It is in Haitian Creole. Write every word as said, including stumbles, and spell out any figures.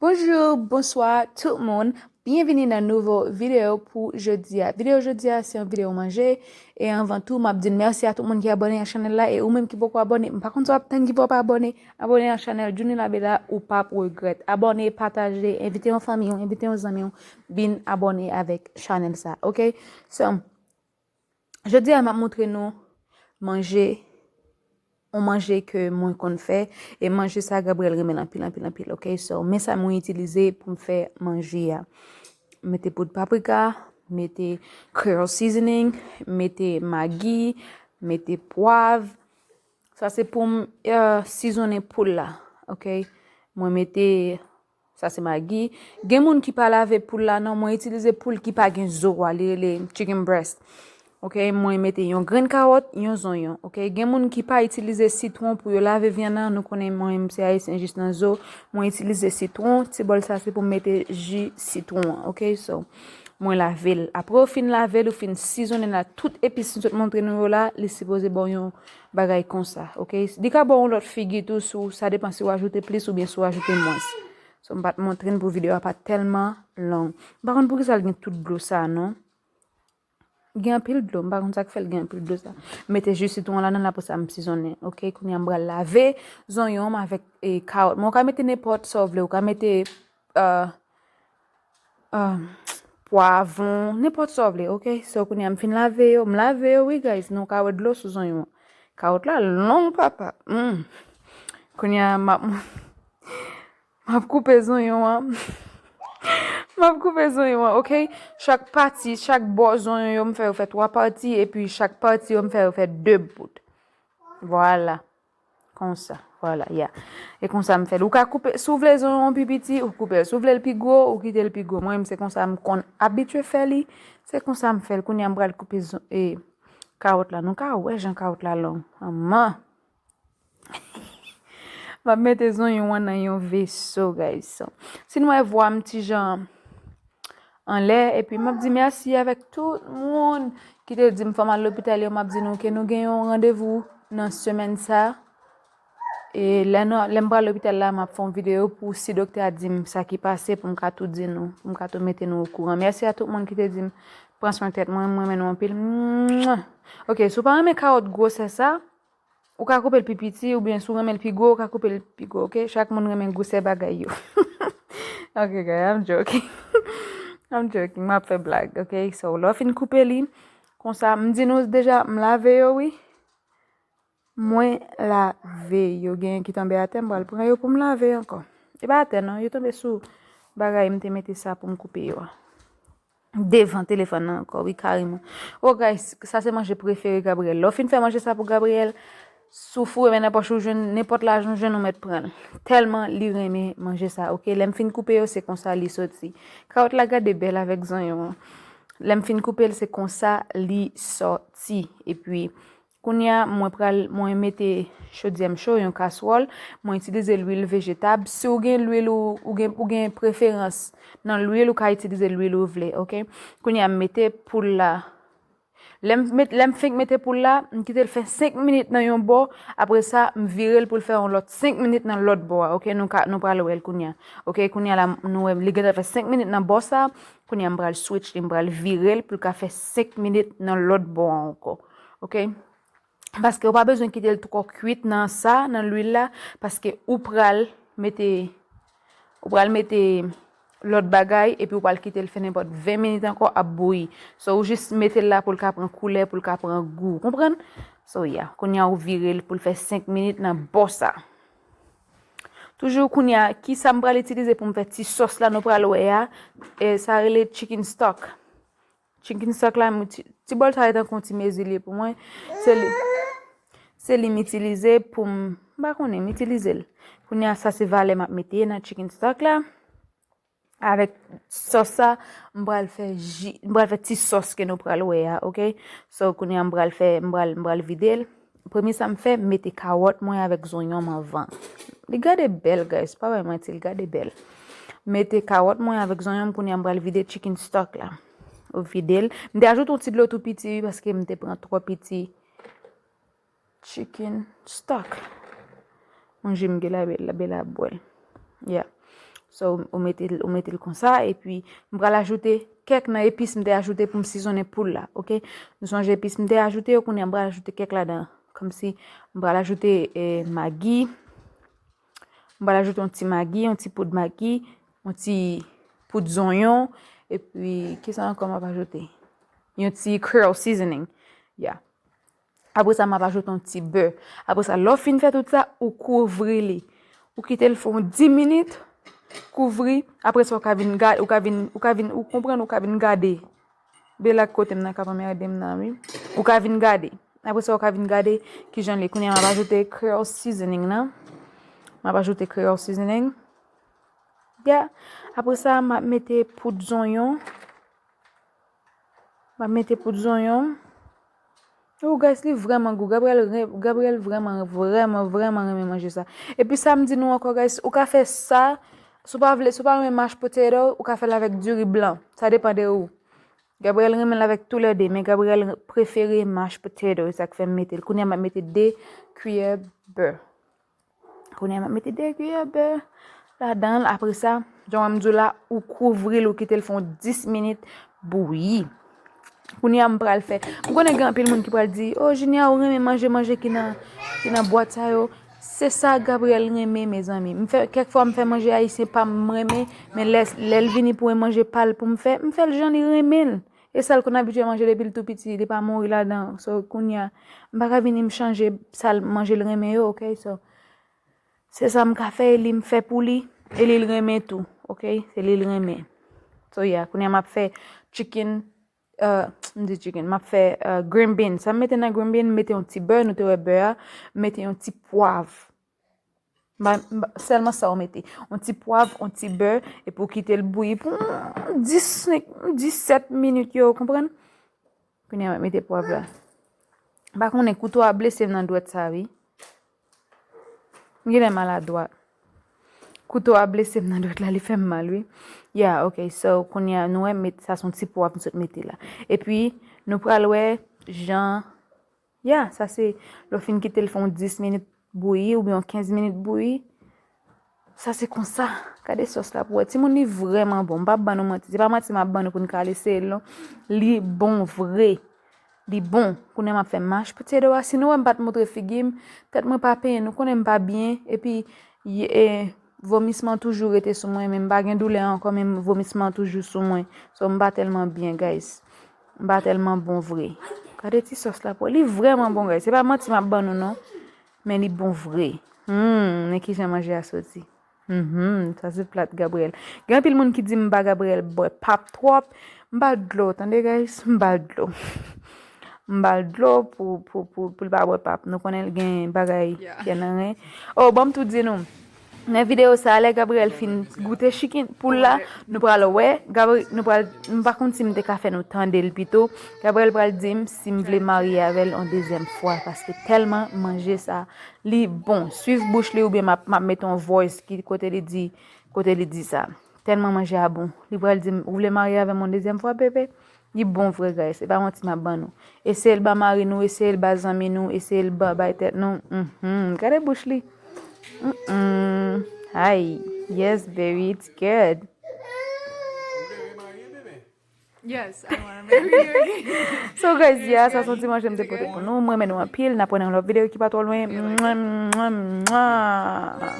Bonjou, bonswa tout moun. Byenvini nan nouvo videyo pou jodi a. Videyo jodi a se yon videyo manje. E anvan tou, m ap di n mèsi a tout moun ki abòne a chanèl la. E ou menm ki poko abòne, m pa konn sa w ap tann ki fè w pa abòne, abòne a chanèl Djouni Labella, ou p ap regrèt. Abòne, pataje, envite yon fanmi w, envite yon zanmi w, vin abòne avèk chanèl sa, oke? So, jodi a, m ap montre nou manje, yon manje ke mwen konn fè, e manje sa Gabriel renmen l anpil, anpil, anpil, oke? So, men sa mwen itilize pou m fè manje a. Mete poud paprika, mete Creole seasoning, mete magi, mete pwav. Sa se pou m, euh, sizonnen poul la, oke? Mwen mete, sa se magi. Gen moun ki pa lave poul la, non, mwen itilize poul ki pa gen zo a, li rele chicken breast. Oke, mwen mete yon grenn kawòt, yon zonyon. Oke, gen moun ki pa itilize sitwon pou yo lave vyann nan, nou konnen mwen menm se ayisyen jis nan zo. Mwen itilize sitwon, ti bòl sa se pou m mete ji sitwon an, oke? So, mwen lave l. Apre w fin lave l, ou fin sizonnen l ak tout epis m sot montre nou yo la, li sipoze ba w yon bagay konsa, oke? Li ka ba w yon lòt figi tou, si w, sa depann si w ajoute plis oubyen si w ajoute mwens. So, m pa t montre n pou videyo a pa tèlman long. M pa konn poukisa l gen tout dlo sa, non. Gen anpil dlo, m pa konn sa k fè l gen anpil dlo sa. M mete ji sitwon ladan l, apre sa m sizonnen. Oke, kounye a m pral lave zonyon m avèk, e, kawòt. Men w ka mete nenpòt sa w vle, ou ka mete, euh, euh, pwavwon, nenpòt sa w vle, oke? So, kounye a m fin lave yo, m lave yo wi, guys, men w ka wè dlo sou zonyon an. Kawòt la long, papa. Mm. Kounye a m ap M ap koupe zonyon an. M ap koupe zonyon an, oke? Chak pati, chak bò zonyon yo, m fè yo fè twa pati, epi chak pati yo, m fè yo fè de bout. Vwala. Konsa, vwala, ya. E konsa m fè l. Ou ka koupe, si w vle zonyon an pi piti, ou koupe l. Si w vle l pi gwo, ou kite l pi gwo. Mwen menm, se konsa m konn abitye fè li. Se konsa m fè l. Kounye a, m pral koupe zon-, e, kawòt la. Nou ka wè jan kawòt la long. Manman! M ap mete zonyon an nan yon veso, guys. Si n wè vwa m ti jan anlè, epi m ap di mèsi avèk tout moun ki te di m fò m al lopital yo, m ap di nou ke nou gen yon randevou nan semèn sa. E lè nou, lè m pral lopital la, m ap fè yon videyo pou si doktè a di m sa ki pase, pou m ka tou di nou, pou m ka tou mete nou okouran. Mèsi a tout moun ki te di m pran swen tèt mwen, m renmen nou anpil. Mwah! Oke, si w pa renmen kawòt gwosè sa, ou ka koupe l pi piti, oubyen si w renmen l pi gwo, ou ka koupe l pi gwo, oke? Chak moun renmen gwosè bagay yo. Oke, guys, I'm joking. I'm joking, m ap fè blag, oke? So, lè w fin koupe li, konsa, m di nou deja, m lave yo, wi. Mwen lave yo, genyen ki tonbe atè, m pral pran yo pou m lave ankò. E pa atè, non, yo tonbe sou bagay m te mete sa pou m koupe yo a. Devan telefòn nan ankò, wi, kareman. Oh, guys, sa se manje prefere Gabriel. Lè w fin fè manje sa pou Gabriel, si w foure men nan pòch ou, jwenn nenpòt lajan w jwenn, ou mèt pran l. Tèlman li renmen manje sa, oke? Lè m fin koupe yo, se konsa li soti. Kawòt la gade bèl avèk zonyon an. Lè m fin koupe l, se konsa li soti. Epi, kounye a, mwen pral, mwen mete chodyè m cho, yon kaswòl. Mwen itilize lwil vejetab. Si w gen lwil ou, ou gen, ou gen preferans nan lwil, ou ka itilize lwil ou vle, oke? Kounye a, m mete poul la. Lè m met, lè m fenk mete poul la, m kite l fè senk minit nan yon bò. Apre sa, m vire l pou l fè yon lòt senk minit nan lòt bò a, oke? Nou ka, nou pral wè l kounye a. Oke, kounye a la, nou wè, li gentan fè senk minit nan bò sa. Kounye a, m pral switch li, m pral vire l pou l ka fè senk minit nan lòt bò a ankò. Oke? Paske ou pa bezwen kite l twò kwit nan sa, nan lwil la, paske ou pral mete, ou pral mete lòt bagay, epi ou pral kite l fè nenpòt ven minit ankò ap bouyi. So, ou jis mete l la pou l ka pran koulè, pou l ka pran gou. Ou konprann? So, yeah. Kounye a, ou vire l pou l fè senk minit nan bò sa. Toujou kounye a, ki sa m pral itilize pou m fè ti sòs la nou pral wè a, e sa rele chicken stock. Chicken stock la, m ti, ti bòl sa yo tankou yon ti mezi li ye pou mwen. Se li, se li m itilize pou m, m pa konnen, m itilize l. Kounye a, sa se valè m ap mete nan chicken stock la. Avèk sòs sa, m pral fè ji, m pral fè ti sòs ke nou pral wè a, oke? So, kounye a, m pral fè, m pral, m pral vide l. Premye sa m fè, m mete kawòt mwen avèk zonyon m anvan. Li gade bèl, guys, pa bay manti, li gade bèl. Mete kawòt mwen avèk zonyon m, kounye a m pral vide chicken stock la. Ou vide l. M te ajoute yon ti dlo tou piti, wi, paske m te pran twò piti chicken stock. Manje m gen la bèl, la bèl a bwè l. Yeah. So, ou mete l, ou mete l konsa, epi m pral ajoute kèk nan epis m te ajoute pou m sizonnen poul la, oke? Nou sonje epis m te ajoute yo, kounye a m pral ajoute kèk ladan. Kòmsi m pral ajoute, eh, magi, m pral ajoute yon ti magi, yon ti poud magi, yon ti poud zonyon, epi kisa ankò m ap ajoute? Yon ti Creole seasoning. Ya. Apre sa, m ap ajoute yon ti bè. Apre sa, lè w fin fè tout sa, ou kouvri li. Ou kite l fè yon dis minit, kouvri. Apre sa, ou ka vin gade, ou ka vin, ou ka vin, ou konprann, ou ka vin gade. Bela kote m nan ka pa merde m nan, wi. Ou ka vin gade. Apre sa, ou ka vin gade kijan l ye. Kounye a, m ap ajoute Creole seasoning nan. M ap ajoute Creole seasoning. Ya. Apre sa, m ap mete poud zonyon. M ap mete poud zonyon. Oh, guys, li vrèman gou. Gabriel, re- Gabriel vrèman, vrèman, vrèman renmen manje sa. Epi sa m di nou ankò, guys, ou ka fè sa, si w pa vle, si w pa renmen mashed potato, ou ka fè l avèk diri blan. Sa depann de ou. Gabriel renmen l avèk toulède, men Gabriel prefere mashed potato, e sa k fè m mete l. Kounye a, m ap mete de kiyè bè. Kounye a, m ap mete de kiyè bè ladan l. Apre sa, jan m di w la, ou kouvri l, ou kite l fè yon dis minit bouyi. Kounye a, m pral fè. M konnen gen anpil moun ki pral di, "Oh, Junia, ou renmen manje, manje ki nan, ki nan bwat sa yo." Se sa Gabriel renmen, mezanmi. M fè, kèk fwa, m fè manje ayisyen pa m renmen, men lè, lè l vini pou yon manje pa l pou m fè, m fè l jan li renmen l. E sa l konn abitye manje depi l tou piti, li pa mouri ladan. So, kounye a, m pa ka vini m chanje sa l manje l renmen yo, oke? So, se sa m ka fè, e li m fè pou li, e li l renmen tou, oke? Se li l renmen. So, yeah, kounye a m ap fè chicken, uh, m di chicken, m ap fè, uh, green bean. Sa m mete nan green bean, m mete yon ti bè, nou te wè bè a, m mete yon ti pwav. M pa- m pa- sèlman sa w mete. Yon ti pwav, yon ti bè, epi w kite l bouyi pou yon dis, disèt minit yo, ou konprann? Kounye a, m ap mete pwav la. M pa konnen, kouto a blese m nan dwèt sa, wi. M genlè maladwa. Kouto a blese m nan dwèt la, li fè m mal, wi. Yeah, ok, so, kounye a, nou wè, met, sa se yon ti pwav m sot mete la. Epi, nou pral wè jan Ya, sa se, lè w fin kite l fè yon dis minit bouyi oubyen yon kenz minit bouyi. Sa se konsa. Gade sòs la pou wè. Timoun, li vrèman bon. M p ap ban nou manti. Se pa manti m ap ban nou pou n ka al eseye l, non. Li bon vre. Li bon. Kounye a m ap fè mashed potato a. Si nou wè m pa t montre figi m, tèt mwen pa penyen. Nou konnen m pa byen. Epi, y- e, vomisman toujou rete sou mwen, men m pa gen doulè ankò, men vomisman toujou sou mwen. So, m pa tèlman byen, guys. M pa tèlman bon vre. Gade ti sòs la pou li vrèman bon, guys. Se pa manti m ap ban nou, non. Men li bon vre. Hmm, men kijan manje a soti. Mhm, sa se plat Gabriel. Gen anpil moun ki di m ba Gabriel bwè pap twòp. M ba l dlo, tande, guys. M ba l dlo. M ba l dlo pou, pou, pou, pou l pa bwè pap. Nou konnen l gen bagay Yeah. ki nan ren. Oh, ban m tou di nou. Nan videyo sa a, lè Gabriel fin goute chicken poul la, nou pral wè, Gabri- nou pral, m pa konn si m te ka fè nou tande l pito. Gabriel pral di m si m vle marye avè l yon dezyèm fwa, paske tèlman manje sa, li bon. Swiv bouch li oubyen m ap, m ap mete yon voice ki kote li di, kote li di sa. Tèlman manje a bon. Li pral di m, "Ou vle marye avè m yon dezyèm fwa, bebe?" Li bon vre, guys. Se pa manti m ap ban nou. Eseye l ba mari nou, eseye l ba zanmi nou, eseye l ba bay tèt nou. Mhm. Gade bouch li. Mm-mm. Ay, yes, baby, it's good. Yes, I wanna marry you. So, guys, yeah, sa se yon ti manje m te pote pou nou. Mwen, men nou anpil. N ap wè nan yon lòt videyo ki pa twò lwen. Mwa, mwa, mwa.